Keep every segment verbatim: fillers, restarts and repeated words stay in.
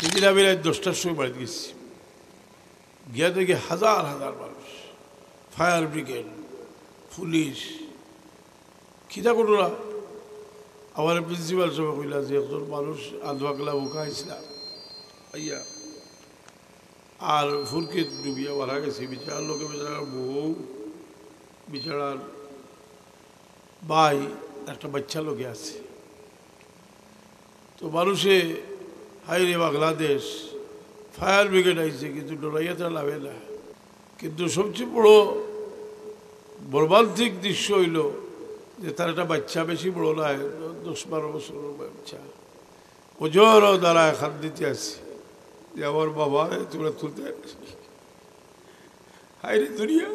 এদিন আমি রাইত দশটার সময় বাড়িত গেছি, গিয়া দেখি হাজার হাজার মানুষ, ফায়ার ব্রিগেড, পুলিশ, কিতা ঘটনা? আমার প্রিন্সিপাল সাহেব কইলা যে একজন মানুষ আধপাগলা বুকা আইছলা, আইয়া আর ফুরকিত ডুবিয়া মারা গেছে। বিচারার লগে বিচারার বউ, বিচারার ভাই, একটা বাচ্চা লগে আছে। তো মানুষে, "হায় রে বাংলাদেশ, ফায়ার ব্রিগেড আইছে, কিন্তু ডরাইয়া তারা লাভে না।" কিন্তু সবচেয়ে বড় মর্মান্তিক দৃশ্য অইলো যে তার একটা বাচ্চা, বেশি বড় নায়, দশ বারো বছরর বাচ্চা, অঝোর দাঁড়ায় কান্দিতে আছে যে, "আমার বাবারে তোমরা তুলতে আইছো।" হায় রে দুনিয়া,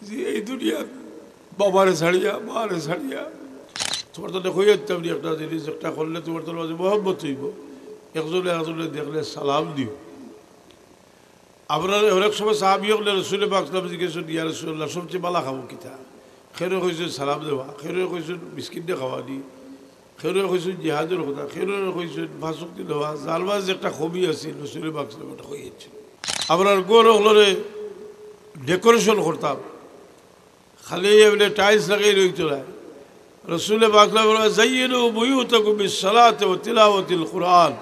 যে এই দুনিয়াত বাবারে ছাড়িয়া, মারে ছাড়িয়া, তোমার তো দেখোই একটা জিনিস, একটা করলে তোমার তো মাঝে মহব্বত অইবো, একজনে একজনে দেখলে সালাম দিও। আমরা অনেক সময় সাহাবী অকলে রসুলে পাক সাল্লাল্লাহু আলাইহি ওয়াসাল্লাম জিজ্ঞেস করি, "ইয়া রাসূলুল্লাহ, সবচেয়ে ভালা কাম কিতা?" কেউরে কইছইন সালাম দেওয়া, কেউরে কইছইন মিসকিনরে খাওয়ানি, কেউরে কইছইন জিহাদর কথা, কেউরে কইছইন পাঁচ ওয়াক্ত নামাজ। যার মাঝে একটা কমি আছিল, রসুলে পাক সাল্লাল্লাহু আলাইহি ওয়াসাল্লাম ওটা কইছইন। আমরার ঘর অকলরে ডেকোরেশন করতাম, খালি এমনে টাইলস লাগাইলে অইতো নায়। রসুলে পাক সাল্লাল্লাহু আলাইহি ওয়াসাল্লাম বলে, "জাইয়িনু বুয়ুতাকুম বিস-সালাতি ওয়া তিলাওয়াতিল কুরআন।"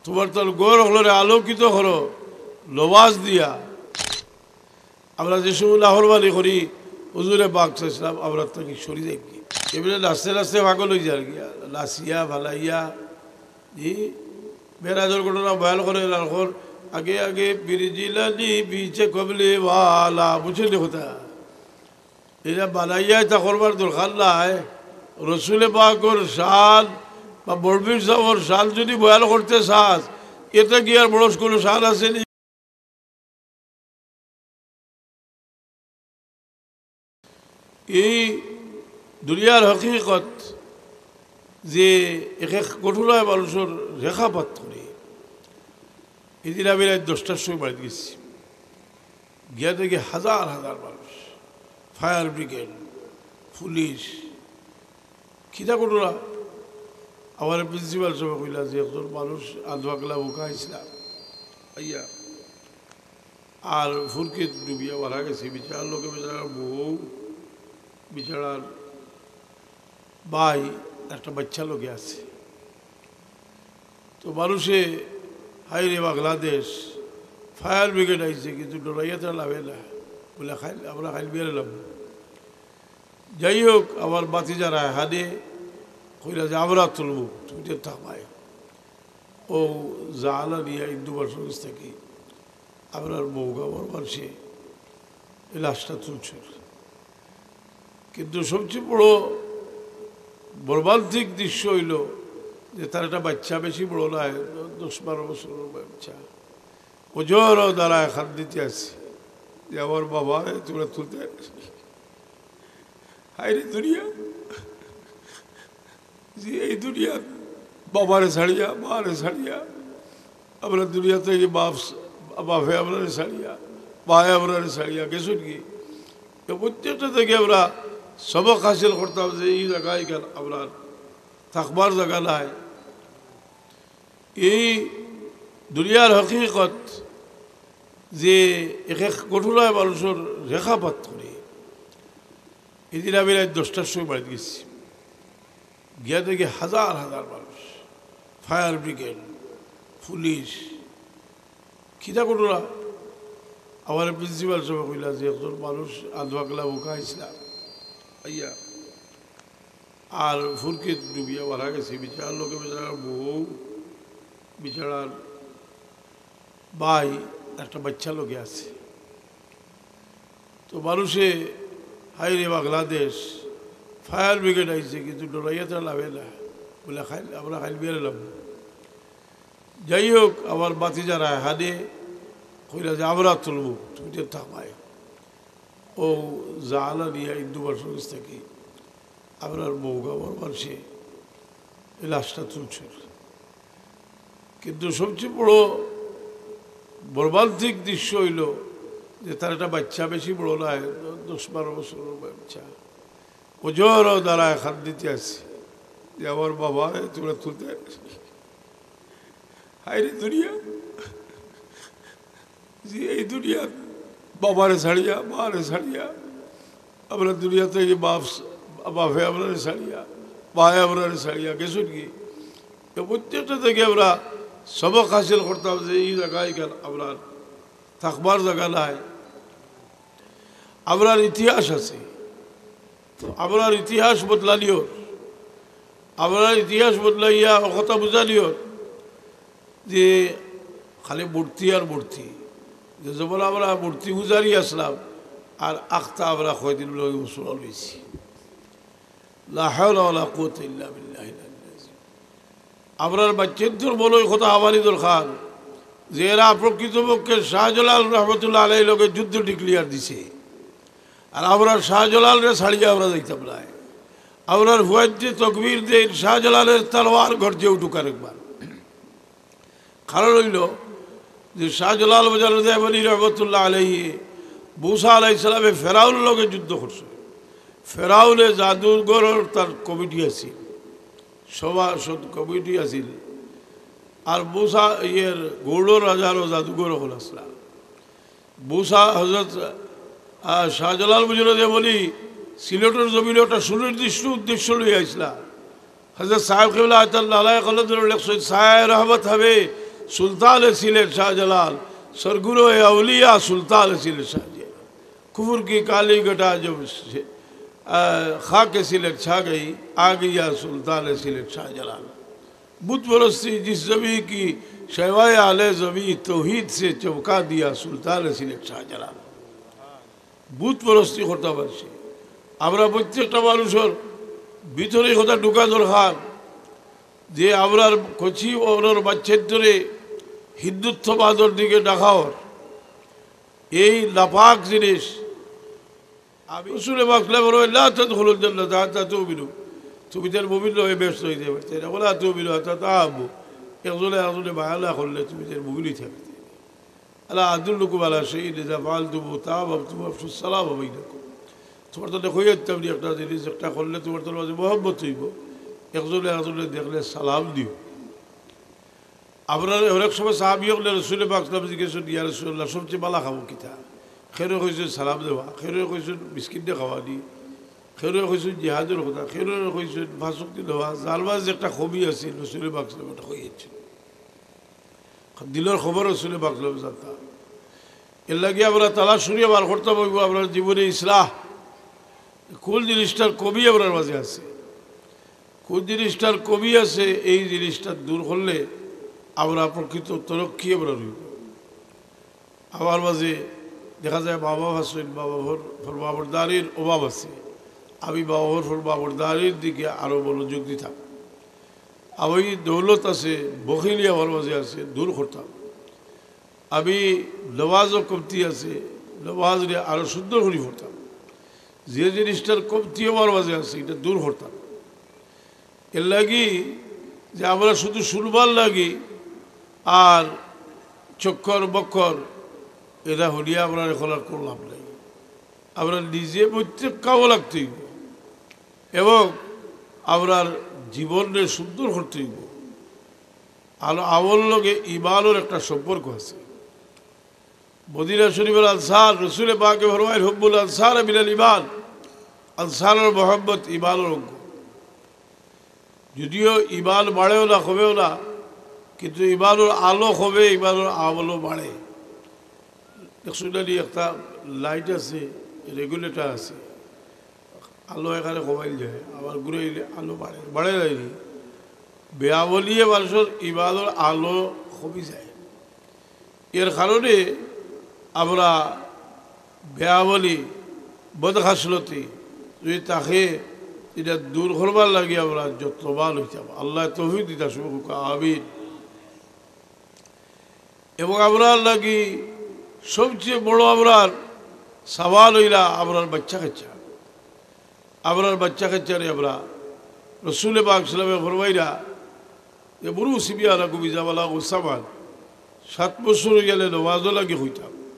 তোমার তার ঘর অকলরে আলোকিত করো নমাজ দিয়া। আমরা যে সময় নাফরমানি করি, হুজুরে পাক সাল্লাল্লাহু আলাইহি ওয়াসাল্লাম আমরা থাকি সরি যাই কি? এমনে নাচতে নাচতে পাগল অই যায় আর কি, নাচিয়া ফালাইয়া। জি, মেরাজর ঘটনা বয়ান করে, আর এখন আগে আগে বিরিজিলানি পিছে কবলে ওয়ালা, বুঝছেন নি কথা? এটা বানাইয়া এটা করবার দরকার নাই। রসুলে পাকর শান বা বড় পীর সাহেবর শান যদি বয়ান করতে চাস, এতে কি আর বড় কোনো শান আছে নি? এই দুনিয়ার হকিকত যে এক এক ঘটনায় মানুষর রেখাপাত করে। এদিন আমি রাইত দশটার সময় বাড়িত গেছি, গিয়া দেখি হাজার হাজার মানুষ, ফায়ার ব্রিগেড, পুলিশ, কিতা ঘটনা? আমার প্রিন্সিপাল সাহেব কইলা যে একজন মানুষ আধপাগলা বুকা আইছলা, আইয়া আর ফুরকিত ডুবিয়া মারা গেছে। বিচারার লগে বিচারার বউ, বিচারার ভাই, একটা বাচ্চা লগে আছে। তো মানুষে, "হায় রে বাংলাদেশ, ফায়ার ব্রিগেড আইছে, কিন্তু ডরাইয়া তারা লাভে না।" বলে, "খাইল, আমরা খাইল বিয়ারে লাভ।" যাই হোক, আমার ভাতিজা রায়হানে কইলা যে, "আমরা তুলবো, তুমি তো থাকবায়।" ও জাহালা নিয়া ইন্দু বাসর গেছ থাকি আমরার মৌগাঁওর মানষে এই লাশটা তুলছইন। কিন্তু সবচেয়ে বড় মর্মান্তিক দৃশ্য অইলো যে তার একটা বাচ্চা, বেশি বড় নায়, দশ বারো বছরর বাচ্চা, অঝোর দাঁড়ায় কান্দিতে আছে যে, "আমার বাবারে তোমরা তুলতে আইছো।" হায় রে দুনিয়া, যে এই দুনিয়াত বাবারে ছাড়িয়া, মারে ছাড়িয়া, আমরা দুনিয়া থাকি বাপ, বাপে আমরারে ছাড়িয়া, মায়ে আমরারে ছাড়িয়া গেছইন গি। তো প্রত্যেকটা থাকি আমরা সবক হাসিল করতাম যে এই জাগা ইখান আমরার থাকবার জাগা নায়। এই দুনিয়ার হকিকত যে এক এক ঘটনায় মানুষর রেখাপাত করে। এদিন আমি রাইত দশটার সময় বাড়িত গেছি, গিয়া দেখি হাজার হাজার মানুষ, ফায়ার ব্রিগেড, পুলিশ, কিতা ঘটনা? আমার প্রিন্সিপাল সাহেব কইলা যে একজন মানুষ আধপাগলা বুকা আইছলা, আইয়া আর ফুরকিত ডুবিয়া মারা গেছে। বিচারার লগে বিচারার বউ, বিচারার ভাই, একটা বাচ্চা লগে আছে। তো মানুষে, "হায় রে বাংলাদেশ, ফায়ার ব্রিগেড আইছে, কিন্তু ডরাইয়া তারা লাভে না।" বলে, "খাইল, আমরা খাইল বিয়ারে লাভ।" যাই হোক, আমার ভাতিজা রায়হানে কইলা যে, "আমরা তুলবো, তুমি তো থাকবায়।" ও জাহালা নিয়া ইন্দু বাসর গেছ থাকি আমরার মৌগাঁওর মানষে এই লাশটা তুলছইন। কিন্তু সবচেয়ে বড় মর্মান্তিক দৃশ্য অইলো যে তার একটা বাচ্চা, বেশি বড় নায়, দশ বারো বছরর বাচ্চা, অঝোর দাঁড়ায় কান্দিতে আছে যে, "আমার বাবারে তোমরা তুলতে আইছো।" আইরে দুনিয়া, যে এই দুনিয়া বাবারে ছাড়িয়া, মারে ছাড়িয়া, আমরা দুনিয়া থাকি বাপ, বাপে আমরারে ছাড়িয়া, মায়ে আমরারে ছাড়িয়া গেছইন গি। এ প্রত্যেকটা থাকি আমরা সবক হাসিল করতাম যে এই জাগা ইখান আমরার থাকবার জাগা নায়, আমরার ইতিহাস আছে। তো আমরার ইতিহাস বদলানিও, আমরার ইতিহাস বদলাইয়া ও কথা বুঝানিও যে খালি মূর্তি আর মূর্তি, যে যেমন আমরা মূর্তি পূজারি আছলাম, আর আখতা আমরা কয়দিন লগে মুসলমান অইছি। লা হাওলা ওয়ালা কুওয়াতা ইল্লা বিল্লাহিল আলিয়্যিল আযীম। আমরার বাচ্চাইন্তর মনো ই কথা হওয়ানি দরকার যে এরা প্রকৃতপক্ষে শাহজালাল রহমতুল্লাহ আলাইহির লগে যুদ্ধ declare দিছে, আর আমরা শাহজালালরে ছাড়িয়া আমরা যাইতাম নায়। আমরার ফুয়াইন্তে তকবীর দেইন, শাহজালালের তলোয়ার গর্জে উঠুক আরেকবার। কারণ অইলো যে শাহজালাল মুজাররদে ইয়ামানি রহমতুল্লাহ আলাইহি, মুসা আলাইহিস সালামে ফেরাউনর লগে যুদ্ধ করছে। ফেরাউনে জাদুঘরর তার কমিটি আছিল, সভা সদ কমিটি আছিল। আর মুসা ইয়ের গৌড়র রাজারও জাদুঘর অকল আছলা। মুসা হযরত, আহ, শাহজালাল মুজাররদে ইয়ামানি সিলেটর জমিনো একটা সুনির্দিষ্ট উদ্দেশ্য লইয়া আইছলা। হযরত সাহেব কিবলা আতাল্লাহ আলাইহি কলম ধরে লেখছইন, "ছায়ায়ে রহমত হবে সুলতান সিলেট শাহজালাল, সরগুরো আউলিয়া সুলতান সিলেট শাহজালাল।" কুফর কি কালি ঘটা জব সে, আহ, খাকে সিলেট ছা গই, আ গয়া সুলতান সিলেট শাহজালাল। বুত পরস্তি জিস জমি কি শেওয়ায়ে আলে জমি তৌহিদ সে চমকা দিয়া সুলতান সিলেট শাহজালাল। বুত পরস্তি করতা পারছে। আমরা প্রত্যেকটা মানুষর ভিতরে ই কথা ঢুকা দরকার যে আমরার কচি অনর বাচ্চাইন্তরে হিন্দুত্ববাদর দিকে ডাকাওর এই নাপাক জিনিস। আমি রসুলে পাক সাল্লাল্লাহু আলাইহি ওয়াসাল্লাম বলেন, "লা তাদখুলুল জান্নাতা হাত্তা তুমিনু।" তুমি তার মুমিন নয়, বেহেশত অইতে পারতে না। "ওয়ালা তুমিনু হাত্তা তাহাব্বু।" একজনে একজনে মায়া না করলে তুমি তার মুমিন অইতে পারতে না। "আলা আদুল্লুকুম আলা শাইইন ইযা ফাআলতুমুহু তাহাব্বাবতুম আফশুস সালামা বাইনাকুম।" তোমার তো দেখো একটা জিনিস, একটা করলে তোমার তো মাঝে মহব্বত অইবো, একজনে একজনে দেখলে সালাম দিও। আমরা অনেক সময় সাহাবী অকলে রসুলে পাক সাল্লাল্লাহু আলাইহি ওয়াসাল্লাম জিজ্ঞেস করি, "ইয়া রাসূলুল্লাহ, সবচেয়ে ভালা কাম কিতা?" কেউরে কইছইন সালাম দেওয়া, কেউরে কইছইন মিসকিনরে খাওয়ানি, কেউরে কইছইন জিহাদর কথা, কেউরে কইছইন পাঁচ ওয়াক্ত নামাজ। যার মাঝে একটা কমি আছিল, রসুলে পাক সাল্লাল্লাহু আলাইহি ওয়াসাল্লাম ওটা কইয়াছইন। দিলর খবর রসুলে পাক সাল্লাল্লাহু আলাইহি ওয়াসাল্লাম জানতা। এর লাগি আমরা তালাশ করিয়া বার করতাম অইবো আমরার জীবনে ইসলাহ, কোন জিনিসটার কমি আমরার মাঝে আছে, কোন জিনিসটার কমি আছে, এই জিনিসটা দূর করলে আমরা প্রকৃত তরক্কি আমরা অইবো। আমার মাঝে দেখা যায় মা বাপ আছইন, মা বাপর ফরমাবরদারির অভাব আছে। আমি মা বাপর ফরমাবরদারির দিকে আরো মনোযোগ দিতাম। আমি দৌলত আছে, বখিলি আমার মাঝে আছে, দূর করতাম। আমি নমাজও কমতি আছে, নমাজরে আরো সুন্দর করি পড়তাম। যে জিনিসটার কমতি আমার মাঝে আছে, এটা দূর করতাম। এর লাগি যে আমরা শুধু শুনবার লাগি আর চক্কর বক্কর, এটা হুনিয়া আমরা এখন আর করলাম নাই। আমরা নিজে প্রত্যেক কামো লাগতে অইবো এবং আমরার জীবনরে সুন্দর করতে অইবো। আর আমল লগে ইমানর একটা সম্পর্ক আছে। মদিনা শরীফর আনসার, রসুলে পাকে ফরমাইন, "হুব্বুল আনসার মিনাল ইমান", আনসারর মহব্বত ইমানর অঙ্গ। যদিও ইমান বাড়েও না, কমেও না, কিন্তু ইমানর আলো কমে, ইমানর আমলও বাড়ে। দেখছইন নি, একটা লাইট আছে, রেগুলেটর আছে, আলো এখানে কমাইল যায়, আবার ঘুরাইলে আলো বাড়ে, বাড়ে যায়নি। বেআমলিয়ে মানুষর ইমানর আলো কমি যায়। এর কারণে আমরা বেআমলি, বদখাসলতি যদি থাকে, এটা দূর করবার লাগি আমরা যত্নবান অইতাম। আল্লায় তৌফিক দিতা শুভ হোক, আমিন। এবং আমরার লাগি সবচেয়ে বড় আমরার সওয়াল অইলা আমরার বাচ্চা কাচ্চা। আমরার বাচ্চা কাচ্চারে আমরা রসুলে পাক সাল্লামে ফরমাইরা যে, "মুরু সিবিয়ানাকুম ইযা বালাগু সাবআন", সাত বছর অইগেলে নমাজর লাগি কইতাম,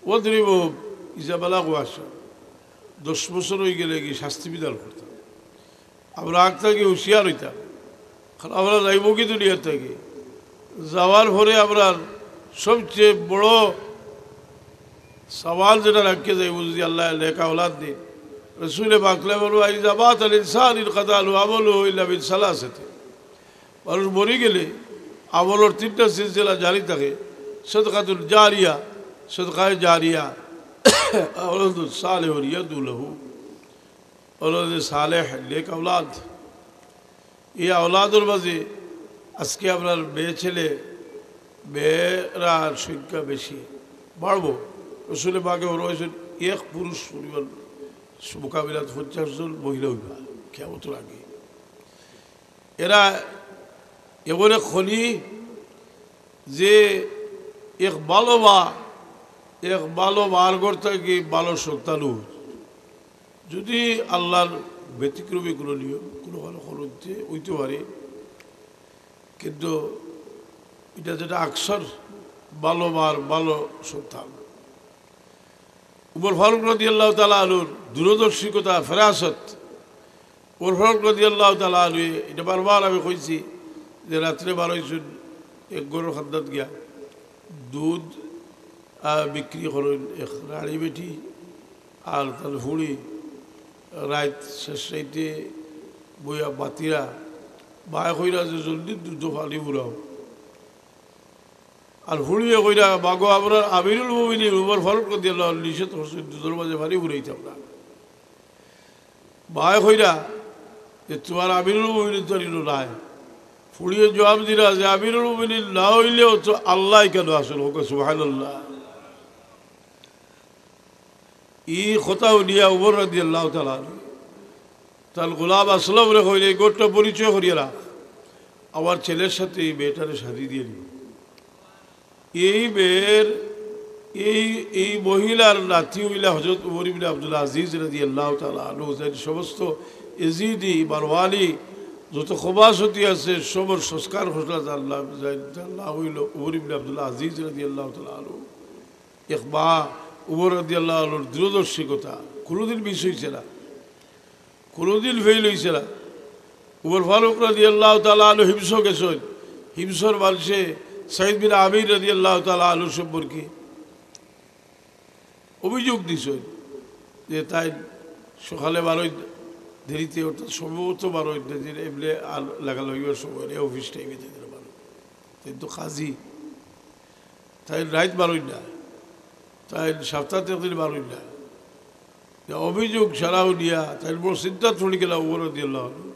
"ওয়াদরিবুহুম ইযা বালাগু আশরান", দশ বছর অইগেলেগি শাস্তি বিধান করতাম। আমরা আগ থাকি হুঁশিয়ার অইতাম, কারণ আমরা যাইবোগি দুনিয়া থাকি। যাওয়ার পরে আমরার সবচেয়ে বড় সওয়াল যেটা রাখিয়া যাইব, যদি আল্লায় নেক আওলাদ দেইন, রসুলে পাকে ফরমাইন, "ইযা মাতাল ইনসানু ইনকাতাআ আনহু আমালুহু ইল্লা মিন সালাসাতিন।" মানুষ মরি গেলে আমলর তিনটা সিলসিলা জারি থাকে, সদকাতুন জারিয়া, সদকায়ে জারিয়া, ওয়ালাদুন সালিহুন ইয়াদউ লাহু, ওয়ালাদে সালেহ, নেক আওলাদ। এই আওলাদর মাঝে আজকে আমরার মেয়ে ছেলে, মেয়েরার সংখ্যা বেশি, বাড়বো। রসুলে পাকে ফরমাইছইন, এক পুরুষ পরিমাণ মোকাবিলাত পঞ্চাশ জন মহিলা অইবা কিয়ামতর আগে। এরা এমন এক খনি যে এক ভালো মা, এক ভালো মার ঘর থাকি ভালো সন্তান অয়। যদি আল্লাহর ব্যতিক্রমী কোনো নিয়ম, কোনো ভালো খরচে অইতে পারে, কিন্তু এটা যেটা আকসর, ভালো মার ভালো সন্তান। উমর ফারুক রাদিয়াল্লাহু তাআলা আনহুর দূরদর্শিকতা, ফেরাসত। উমর ফারুক রাদিয়াল্লাহু তাআলা আনহু, এটা বারবার আমি কইছি যে রাত্রে বারইছইন এক ঘরর কান্দাত গিয়া দুধ, আহ, বিক্রি করইন এক রাড়ি বেটি আর তার ফুড়ি। রাইত শেষ রাইতে বইয়া বাতিরা বায় কইরা যে, "জলদি দুধো পানি ফুরাও।" আর ফুড়িয়ে কইরা, "বাগো, আমরার আমিরুল মুমিনিন উমর ফারুক রাদিয়াল্লাহু আনহু নিষেধ করছইন দুধর মাঝে পানি ফুরাইতাম না।" বায় কইরা যে, "তুমার আমিরুল মুমিনিন তো ইনো নাই।" ফুড়িয়ে জবাব দিরা যে, "আমিরুল মুমিনিন না অইলেও তো আল্লাহ কেন আসল হোক, সুবহানাল্লাহ।" এই কথা হুনিয়া উমর রাদিয়াল্লাহু তাআলা আনহু তার গোলাম আসলামরে কইলা, "এই ঘরটা পরিচয় করিয়া রাখ, আমার ছেলের সাথে এই মেয়েটারে শাদি দিয়া দিবো।" এই মেয়ের, এই, এই মহিলার নাতি অইলা হযরত উমর ইবনে আব্দুল আজিজ রাদিয়াল্লাহু তাআলা আনহু, যাইন সমস্ত এজিদি, মারওয়ানি, যত খবাসতি আছে, সবর সংস্কার করলা, যার নাম, যার নাম অইলো উমর ইবনে আব্দুল আজিজ রাদিয়াল্লাহু তাআলা আনহু। এক মা, উমর রাদিয়াল্লাহু আনহুর দূরদর্শিকতা কোনোদিন মিস অইছে না, কোনোদিন ফেইল অইছে না। উমর ফারুক রাদিয়াল্লাহু তাআলা আনহু হিমস গেছইন, হিমসর মানষে সাইদ বিন আমির রাদিয়াল্লাহু তাআলা আনহু সম্পর্কে অভিযোগ দিছইন যে তাইন সকালে বারইন দেরিতে, অর্থাৎ সম্ভবত বারইন দেরিতে, এমনে আর লাগালাগিবার সময় নাই, অফিস টাইমে তাইন বারইন। তাইন তো কাজী, তাইন রাইত বারইন না, তাইন সপ্তাহত একদিন বারইন না। যে অভিযোগ সারা হুনিয়া তাইন বড় চিন্তাত পড়ি গেলা উমর রাদিয়াল্লাহু আনহু,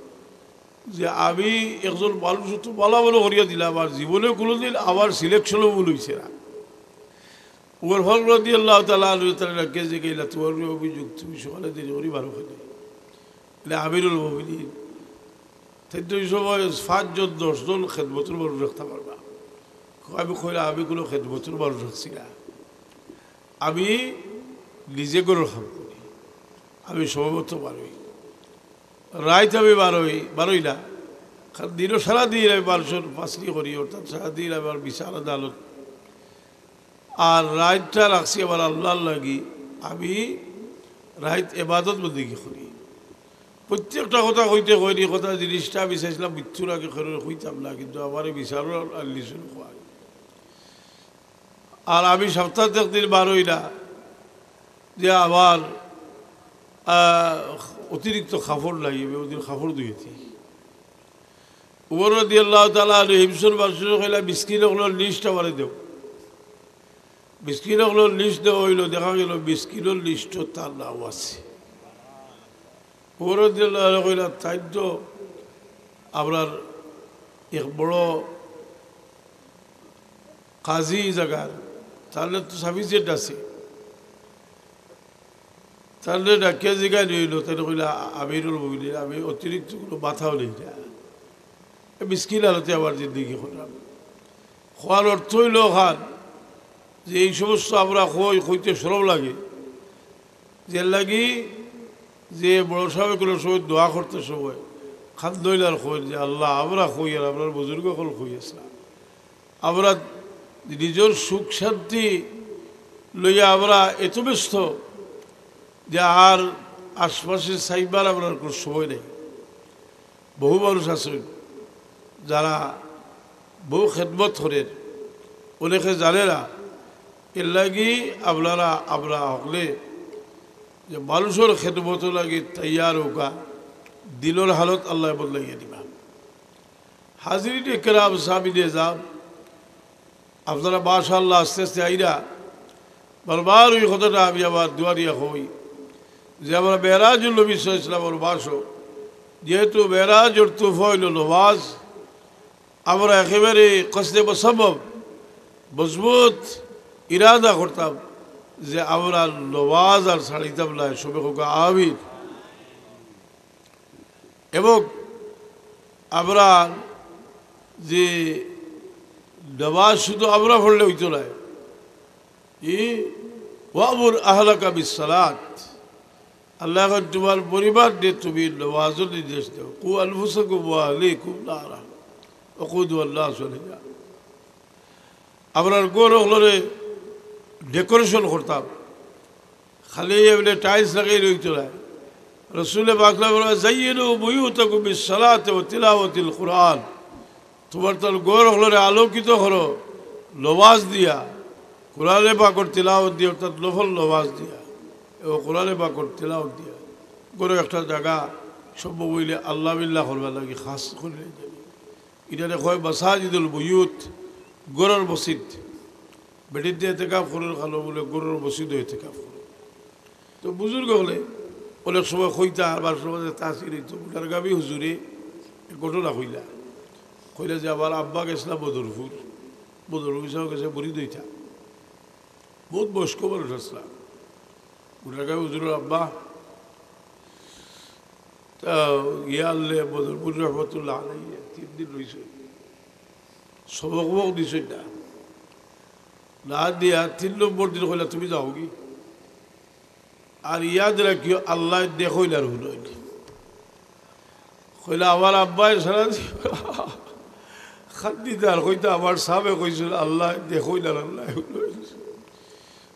যে আমি একজন মানুষ তো ভালা ভালা করিয়া দিলাম, আর জীবনে কোনোদিন আমার সিলেকশনও ভুল অইছে না। উমর ফারুক রাদিয়াল্লাহু তাআলা আনহু তারে ডাকিয়া জিগাইলা, "তুমার অভিযোগ, তুমি সকালে দেরি করি বারো কেনে?" বলে, "আমিরুল মুমিনিন, তাইন তো এই সময় পাঁচজন, দশজন খেদমতর মানুষ রাখতা পারবা।" কয়, আমি কইলাম, "আমি কোনো খেদমতর মানুষ রাখছি না, আমি নিজে ঘরর কাম করি, আমি সময় মতো বারই।" রাইত আমি বারই, বারই না। কারণ দিনও সারাদিন আমি মানুষর পাসলি করি, অর্থাৎ সারাদিন আমার বিচার আদালত। আর রাইতটা রাখছি আমার আল্লাহর লাগি, আমি রাইত এবাদত বন্দেগি করি। প্রত্যেকটা কথা কইতে কইনি, কথা জিনিসটা আমি চাইছিলাম মৃত্যুর আগে কইতাম না, কিন্তু আমার এই বিচারও আল্লি শুরু হয়। আর আমি সপ্তাহত একদিন বারই না, যে আমার, আহ, অতিরিক্ত কাপড় নাই, আমি ওদিন কাপড় ধুইছি। উমর রাদিয়াল্লাহু তাআলা আনহু হিমসর বাসুরে কইলা, "মিসকিন অকলর লিস্ট আমারে দেও।" মিসকিন অকলর লিস্ট দেওয়া অইলো, দেখা গেল মিসকিনর লিস্টও তার নাম আছে। উমর রাদিয়াল্লাহু আনহু কইলা, "তাইন তো আমরার এক বড় কাজী জাগার, তাইলে তো সাফিসিয়েন্ট আছে।" তাইলে ডাকিয়া জিগাইল অইলো, তাইন কইলা, "আমিরুল মুমিনিন, আমি অতিরিক্ত কোনো মাথাও নেই না, এই মিসকিন হালতে আমার জিন্দেগি করলাম।" কওয়ার অর্থ অইলো অখান যে এই সমস্ত আমরা কই, কইতে শরম লাগে, যে লাগি যে বড় সাবে কোনো সময় দোয়া করতে সময় কান্দইন আর কইন যে, "আল্লাহ, আমরা কই আর আমরার বুজুর্গ অকল কই আছে না?" আমরা নিজর সুখ শান্তি লইয়া আমরা এত ব্যস্ত যে আর আশপাশে চাইবার আমরার কোনো সময় নাই। বহু মানুষ আছইন যারা বউত খেদমত করের, অনেকে জানে না। এরলাগি আপনারা, আমরা হকলে যে মানুষর খেদমতর লাগি তৈয়ার অউক্কা, দিলর হালত আল্লায় বদলাইয়া দিবা। হাজিরিন একরাম, সামিন এজাম, আপনারা মাশাআল্লাহ আস্তে আস্তে আইরা। বারবার ওই কথাটা আমি আমার দুয়ারিয়া কই যে আমরা মেরাজুল নবী সাল্লাল্লাহু আলাইহি ওয়াসাল্লামর মাসো, যেহেতু মেরাজর তোহফা অইলো নমাজ, আমরা একেবারে কসদে মুসাম্মাম মজবুত ইরাদা করতাম যে আমরা নমাজ আর ছাড়িতাম না, সবে কউক্কা আমিন। এবং আমরা যে নমাজ শুধু আমরা পড়লে অইতো নায়, ই ওয়ামুর আহলাকা বিসসালাত, আল্লায় কইন, তুমার পরিবাররে তুমি নমাজর নির্দেশ দেও। কু আনফুসাকুম ওয়া আহলিকুম নারা, ওয়াকুদুহা আন-নাস ওয়াল হিজারা। আমরার ঘর অকলরে decoration করতাম, খালি এমনে tiles লাগাইলে অইতো নায়। রসুলে পাক ফরমাইন, "যাইয়িনু বুয়ুতাকুম বিসসালাতি ওয়া তিলাওয়াতিল কুরআন।" তুমার তান ঘর অকলরে আলোকিত করো নমাজ দিয়া, কোরআনে পাকর তিলাওয়াত দিয়া, অর্থাৎ নফল নমাজ দিয়া এবং কোরআনে পাকর তিলাওয়াত দিয়া। ঘরো একটা জাগা সম্ভব অইলে আল্লাহ বিল্লাহ করবার লাগি খাস করি লইয়া যাইবা। ইটারে কয় মাসাজিদুল বুয়ুত, ঘরর মসজিদ। বেটিন্তে এতেকাফ করইন, খালো বুলে ঘরর মসজিদো এতেকাফ করইন। তো বুজুর্গ অকলে অনেক সময় কইতা, আর বার সময় তাসির অইতো। গুনারগামী হুজুরে এক ঘটনা কইলা। কইলা যে আমার আব্বা গেছলা বদরপুর, বদরপুর সাহেব গেছে মুরিদ অইতা। বউত বয়স্ক মানুষ আছলা। গুনারগামী হুজুরর আব্বা। তা গিয়া আনলে বদরপুর রহমতুল্লাহ আলাইহি তিন দিন রইছে। সবক মবক দিছইন না। না দিয়া তিন নম্বর দিন কইলা, "তুমি যাওগি। আর ইয়াদ রাখিও, আল্লায় দেখইন আর হুনইন।" কইলা, "আমার আব্বায় সারা জীবন খান্দিতা আর কইতা, আমার সাবে কইছইন, আল্লায় দেখইন আর আল্লায় হুনইন।"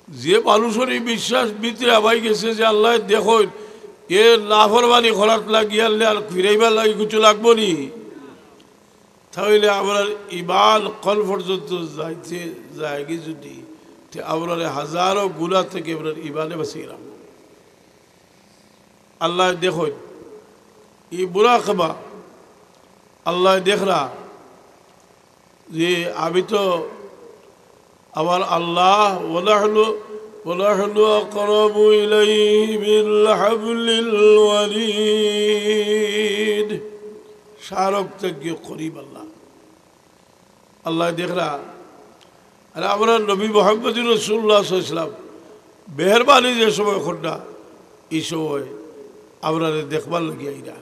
যে মানুষর ই বিশ্বাস ভিতরে হামাই গেছে যে আল্লায় দেখইন, এ নাফরমানি করাত লাগিয়া আনলে আর ফিরাইবার লাগি কিছু লাগবো নি? তাইলে আমরার ইমান কল পর্যন্ত যাইতে যায়গি যদি, তে আমরারে হাজারো গুনা থাকি আমরার ইমানে বাঁচাই রাখবো। আল্লায় দেখইন, ই মুরাকাবা, আল্লায় দেখরা যে আমি তো আমার আল্লাহ, ওয়া নাহনু, ওয়া নাহনু আকরাবু ইলাইহি মিন হাবলিল ওয়ারিদ। শাহরগ থাকিও করিব আল্লাহ। আল্লায় দেখরা। আর আমরার নবী মুহাম্মদুর রাসূলুল্লাহ সাল্লাল্লাহু আলাইহি ওয়াসাল্লাম মেহেরবানি যে সময় কররা, ই সময় আমরারে দেখবার লাগি আইরা।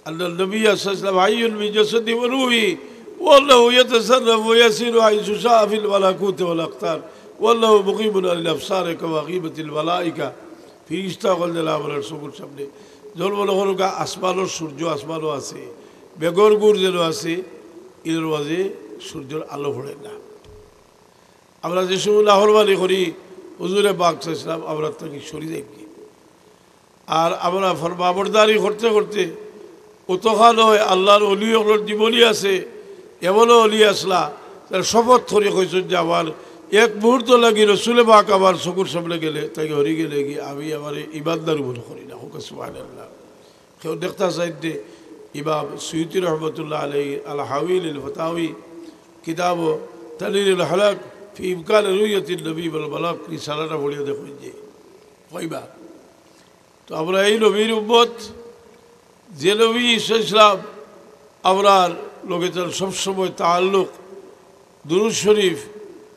আন্নান নবিয়্যা সাল্লাল্লাহু আলাইহি ওয়াসাল্লাম হাইয়ুন বি জাসাদি ওয়া রূহি, ওয়া আন্নাহু ইয়াতাসাররাফু ওয়া ইয়াসিরু হাইসু শাআ ফিল মালাকুতি ওয়াল আকতার, ওয়া আন্নাহু মুকিমুন আলাল আবসারি কামা কিমাতিল মালাইকা। ফিরিস্তা অকল যেলা আমরার চকুর সামনে। যেলা মনো করউক্কা আসমানর সূর্য আসমানো আছে, মেঘর গুড় যেলা আছে, ইনর মাঝে সূর্যর আলো পড়ে না। আমরা যে সময় নাফরমানি করি, হুজুরে পাক সাল্লাল্লাহু আলাইহি ওয়াসাল্লাম আমরার থাকি সরি যাইগি। আর আমরা ফরমাবরদারি করতে করতে অতখান অয়, আল্লাহর অলি অকলর জীবনী আছে, এমনও অলি আছলা, তারা শপথ করি কইছইন যে আমার এক মুহূর্ত লাগি রসুলে পাক আমার চকুর সামনে গেলে, তাইন হরি গেলেগি, আমি আমারে ইমানদার মনে করি না। কউক্কা সুবহানাল্লাহ। কেউ দেখতা চাইন যে ইমাম সুয়ুতী রহমতুল্লাহ আলাইহি আল হাউই লিল ফাতাওয়ি কিতাব তানওয়িরুল হালাক ফি ইমকানি রুইয়াতিন নবী ওয়াল মালাক রিসালাটা পড়িয়া দেখইন যে পাইবা। তো আমরা এই নবীর উম্মত, যে নবী সাল্লাল্লাহু আলাইহি ওয়াসাল্লাম আমরার লগে তান সবসময় তাআল্লুক, দুরূদ শরীফ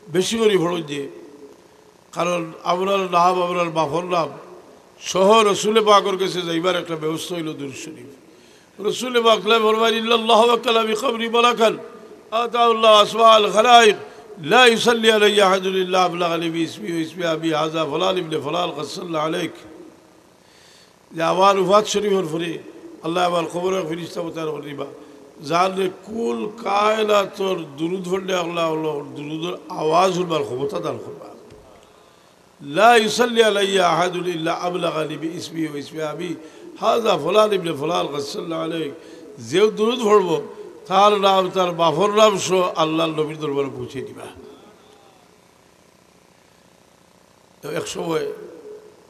বেশি করি পড়ইন যে, কারণ আমরার নাম, আমরার বাপর নাম সহ রসুলে পাকর গেছে যাইবার একটা ব্যবস্থা অইলো দুরূদ শরীফ। রসুলে পাকে ফরমাইন, "ইন্নাল্লাহা ওয়াক্কালা বিল কবরি মালাকান আতাহুল্লাহু আসমাআল খালাইক, লা ইউসাল্লি আলাইয়া আহাদুন ইল্লা আবলাগানি বিইসমি ওয়া ইসমি আবি, হাযা ফুলান ইবনে ফুলান ক্বাদ সাল্লা আলাইক।" যে আমার ওফাত শরীফর পরে আল্লায় আমার কবরো ফিরিস্তা মোতায়েন করি দিবা, যানরে কুল কায়নাতর দুরূদ পড়লে আল্লায় অকলর দুরূদর আওয়াজ হুনবার ক্ষমতা দান করবা। লা ইউসাল্লি আলাইয়া আহাদুন ইল্লা আবলাগানি বিইসমি ওয়া ইসমি আবি, হাযা ফুলান ইবনে ফুলান ক্বাদ সাল্লা আলাইক। যেউ দুরূদ পড়বো, তার নাম, তার বাপর নাম সহ আল্লাহর নবীর দরবারে পৌঁছে দিবা। তো এক সময়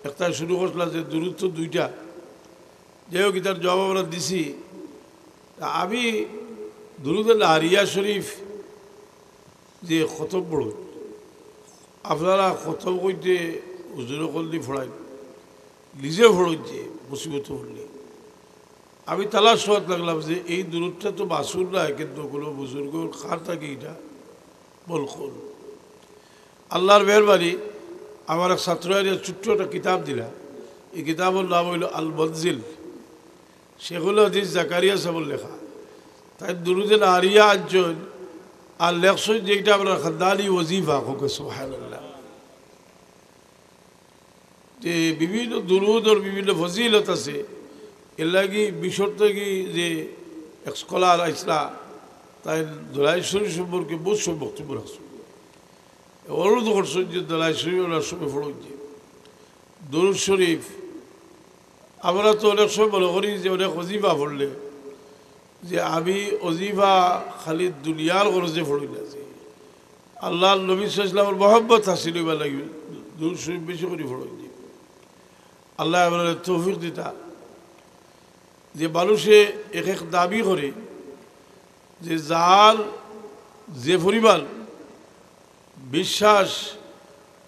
একটা শুরু করছিলা যে দুরুদ তো দুইটা, যাই হোক, ইতার জবাব আমরা দিছি। তা আমি দুরুদে নারিয়া শরীফ যে খতম পড়ই, আপনারা খতম কইতে হুজুরে কলদি পড়াই, নিজে পড়ইন যে মুসিবত পড়লে। আমি তালাশ করতে লাগলাম যে এই দুরুদটা তো মাসুর নায়, কিন্তু কোনো বুজুর্গর কার থাকি ইটা বলকুন। আল্লাহর মেহেরবানি, আমার এক ছাত্র আইয়া ছোট্ট একটা কিতাব দিলা। এই কিতাবর নাম অইলো আল মনজিল, শেখুল হাদিস জাকারিয়া সাহেবর লেখা। তাইন দুরুদে নারিয়া আনছইন আর লেখছইন যে ইটা আমরার খান্দানি ওজিফা, কউক্কা সুবহানাল্লাহ। যে বিভিন্ন দুরুদর বিভিন্ন ফজিলত আছে। এরলাগি মিশর থাকি যে এক স্কলার আইছলা, তাইন দরুদ শরীফ সম্পর্কে বউত সময় বক্তব্য রাখছইন। অনুরোধ করছইন যে দরুদ শরীফ আমরা সবে পড়ইন যে। দুরুদ শরীফ আমরা তো অনেক সময় মনে করি যে অনেক ওজিফা পড়লে যে আমি ওজিফা খালি দুনিয়ার গরজে পড়ি না, যে আল্লাহর নবী সাল্লাল্লাহু আলাইহি ওয়াসাল্লামর মহব্বত হাসিল অইবার লাগি দুরুদ শরীফ বেশি করি পড়ইন যে। আল্লায় আমরারে তৌফিক দিতা। যে মানুষে এক এক দাবি করে, যে যার যে পরিমাণ বিশ্বাস,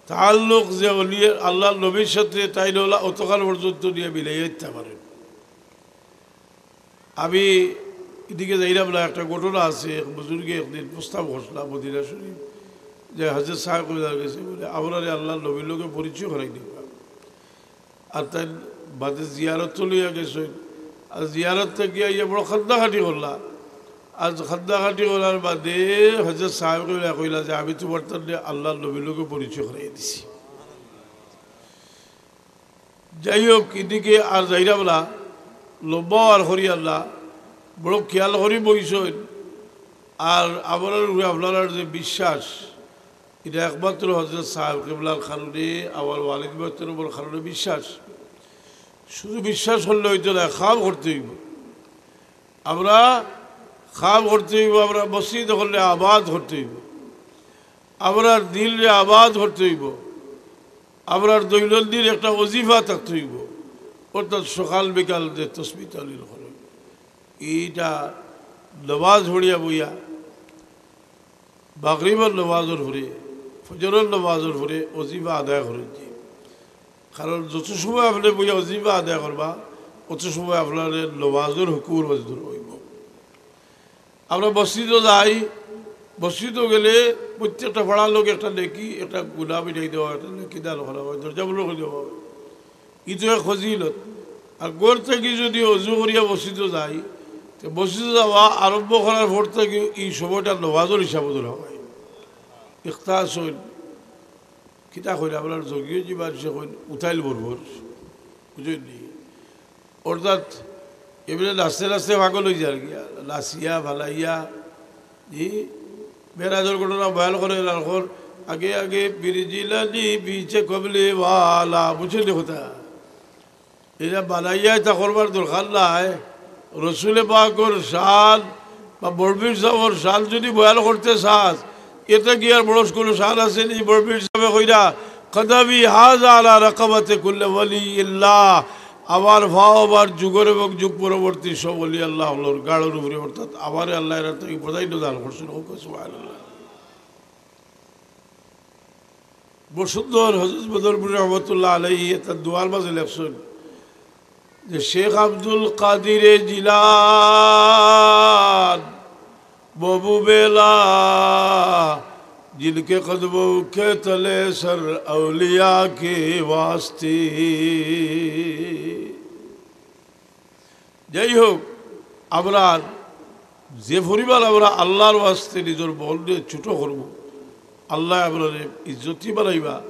তাল্লুক যে অলি আল্লাহর নবীর সাথে, তাইন অলা অতকাল পর্যন্ত নিয়া মিলাইয়া দিতা পারেন। আমি ইদিকে যাইরাম না, একটা ঘটনা আছে, এক বুজুর্গে একদিন প্রস্তাব করছিলা মদিনা শরীফ, যে হজরত সাহেব কইলা গেছে বলে, আমরারে আল্লাহর নবীর লগে পরিচয় করাই দিবা। আর তাইন বাদে জিয়ারত তো লইয়া গেছইন, আর জিয়ারত থাকি আইয়া বড় কান্দাকাটি করলা। আর কান্দাকাটি করার বাদে হজরত সাহেব কইলা, কইলা যে, "আমি তুমার তানরে আল্লাহর নবীর লগে পরিচয় করাই দিছি।" যাই হোক, ইদিকে আর যাইরাম না, লম্বাও আর করিয়ার না, বড় খেয়াল করি বইছইন। আর আমরার উপরে আপনারার যে বিশ্বাস, ইটা একমাত্র হজরত সাহেব কিবলার কারণে, আমার ওয়ালিদ মোহতরমর কারণে বিশ্বাস। শুধু বিশ্বাস করলে অইতো না, কাম করতে অইবো। আমরা কাম করতে অইবো, আমরা মসজিদ করলে আবাদ করতে অইবো, আমরার দিলরে আবাদ করতে অইবো, আমরার দৈনন্দিন একটা ওজিফা থাকতে অইবো, অর্থাৎ সকাল বিকাল যে তসবি তাহলিল করে, ইটা নমাজ পড়িয়া বইয়া, মাগরিবর নমাজর পরে, ফজরর নমাজর পরে ওজিফা আদায় করইন যে। কারণ যত সময় আপনে বইয়া ওজিফা আদায় করবা, অত সময় আপনার নমাজর হুকুমর মধ্যে অইবো। আমরা মসজিদো যাই, মসজিদো গেলে প্রত্যেকটা পাড়ার লগে একটা নেকি, একটা গুনা মিটাই দেওয়া, একটা নেকি দান করা অয়, দরজা বন্ধ করি দেওয়া অয়। ইতো এক ফজিলত। আর ঘর থাকি যদি অজু করিয়া মসজিদো যাই, তে মসজিদো যাওয়া আরম্ভ করার পর থাকি ই সময়টা নমাজর হিসাবো ধরা অয়। ইখতাস অইল, কিতা কইল, আমরার জগিও যে মানষে কইন, উতাইল বরবর, বুঝইন নি? অর্থাৎ এমনে নাচতে নাচতে পাগল অইযার গিয়া, নাচিয়া, ফালাইয়া, জি, মেরাজর ঘটনা বয়ান করে, এরকম আগে আগে পীর জিলানী পিছে কমলি ওয়ালা, বুঝইন নি কথা? ইটা বানাইয়া ইতা করবার দরকার নাই। রসুলে পাকর শান বা বড় পীর সাবর শান যদি বয়ান করতে চাস, ইতা কি আর বড় কুনু শান আছে নি? বড় পীর সাবে কইরা, "কদমি হাজা আলা রাকাবাতি কুল্লি ওয়ালি ইল্লাহ।" আমার পাও আমার যুগর এবং যুগ পরবর্তী সব ওলি আল্লাহ অকলর গাড়র উপরে, অর্থাৎ আমারে আল্লায় এরার থাকি প্রাধান্য দান করছইন। কউক্কা সুবহানাল্লাহ। বড় সুন্দর হজরত বদরপুরী রহমতুল্লাহ আলাইহি তান দোয়ার মাঝে লেখছইন যে, "শেখ আব্দুল কাদিরে জিলান, মহবুবে এলাহ, জিনকে কদমোঁ কে তলে সর আউলিয়া কি ওয়াস্তি।" যাই হোক, আমরার যে পরিমাণ আমরা আল্লাহর ওয়াস্তে নিজর মনরে ছোট করমু, আল্লায় আমরারে ইজ্জতি বানাইবা,